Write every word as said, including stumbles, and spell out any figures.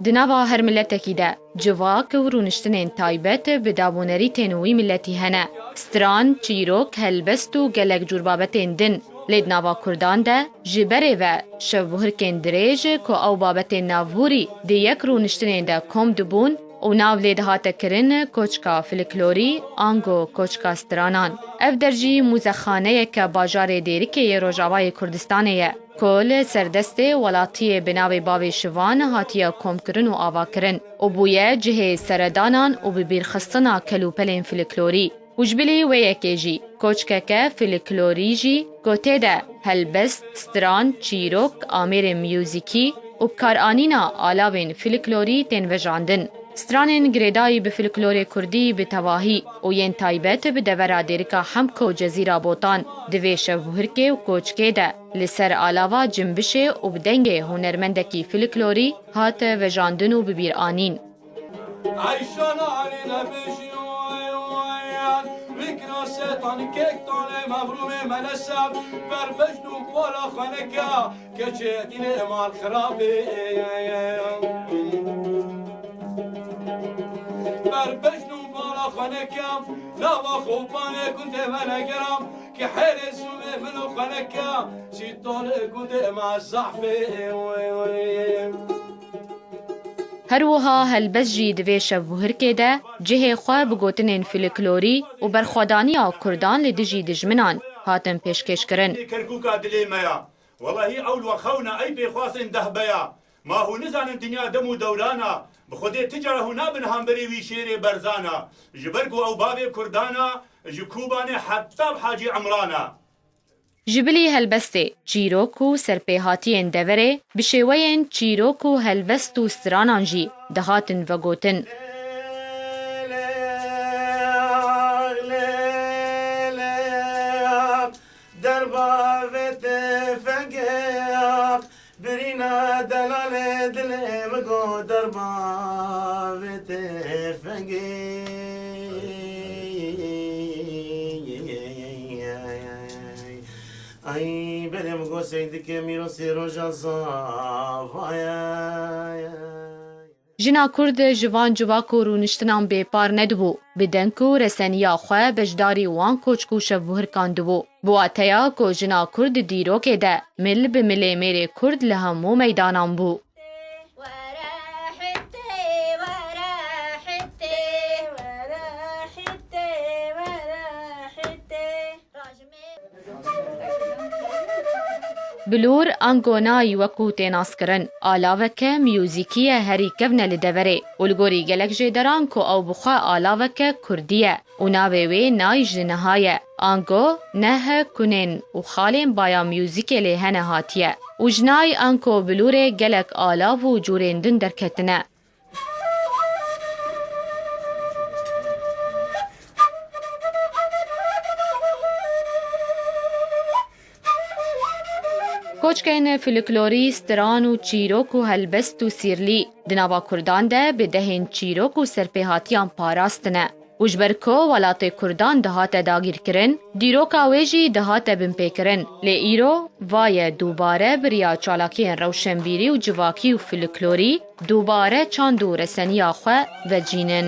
Di nava her miletekî de civak û rûniştinên taybet bi dabûnerîtên wî miletî hene. Stran, çîrok, helbest û gelek cûr babetên din. Lê di nava Kurdan de ji berê ve şevbûhirkên dirêj ku ew babetên navhûrî di yek rûniştinê de kom dibûn û nav lê dihate kirin koçka filiklorî ango koçka stranan. Ev der jî mûzexaneyeke bajarê Dêrikê yê Rojavayê Kurdistanê ye, ku li serdestê welatiyê bi navê Bavê Şivan hatiye komkirin û avakirin û bûye cihê seredanan û bibîrxistina kelûpelên filiklorî. Û ji bilî wê yekê jî koçkeke filiklorî jî ku tê de helbest, stran, çîrok, amêrên muzîkî û bikaranîna alavên filiklorî tên vejandin. Stranên girêdayî bi filiklorê kurdî bi tevahî û yên taybet bi devera Dêrika Hemko Cezîra Botan di vê şevbûhirkê û koçkê de li ser alava cimbişê û bi dengê hunermendekî filiklorî hat vejandin û bibîranîn. Eyşana Elî nebêjî, Bikra setan kek tane mevrûmê melese, ber bejn û bala xweneke, keçê dînê mal xirabê. Ber bejn û bala xweneke, nava xopanê gundê venegera, ki herê zûmê min û xweneke, sîtolê gundê me zahfê. Her wiha helbest jî di vê şevbûhirkê de cihê xwe bi gotinên filiklorî û berxwedaniya kurdan li dijî dijminan hatin pêşkêşkirin. Kerkûka dilê me ya. Welahî ew li we xewna ey pêxwazên dehbeya. Ma hûn nizanin dinya dem û dewrana. Bi Xwedê ti cara hûn nabin hamberê wî şêrê berzana. Ji ber ku ew bavê kurdana, ji Kûbanê heta bi Hacî Emrana. Ji bilî helbestê, çîrok û serpêhatiyên deverê bi şêweyên çîrok û helbest û stranan jî dihatin vegotin. Derba vê têfengê birîna delalê dilê min got derba vê têfengê. Ay belê min got seydikê mîrosê roja zava ye. Jina Kurd ji van civak û rûniştinan bêpar nedibû, bi deng û reseniya xwe beşdarî wan koçk û şevbûhirkan dibû. Bi wateya ku jina Kurd di dîrokê de mil bi milê mêrê Kurd li hemû meydanan bû. Bilûr ango nayî wekû tê naskirin, alaveke muzîkî ye herî kevne li deverê û li gorî gelek jêderan ku ew bi xwe alaveke kurdî ye û navê wê nayî ji niha ye. Ango neh kunên û xalên baya muzîkê lê hene hatiye û ji nayî anko bilûrê gelek alav û cûrên din derketine. Koçkên filiklorî, stran û çîrok û helbest û sîrlî di nava kurdan de bi dehên çîrok û serpêhatiyan parastine û ji ber ku welatê kurdan dihate dagîrkirin, dîroka wê jî dihate binpêkirin. Lê îro va ye dubare bi riya çalakiyên rewşenbîrî û civakî û filiklorî dubare çand û reseniya xwe vecînin.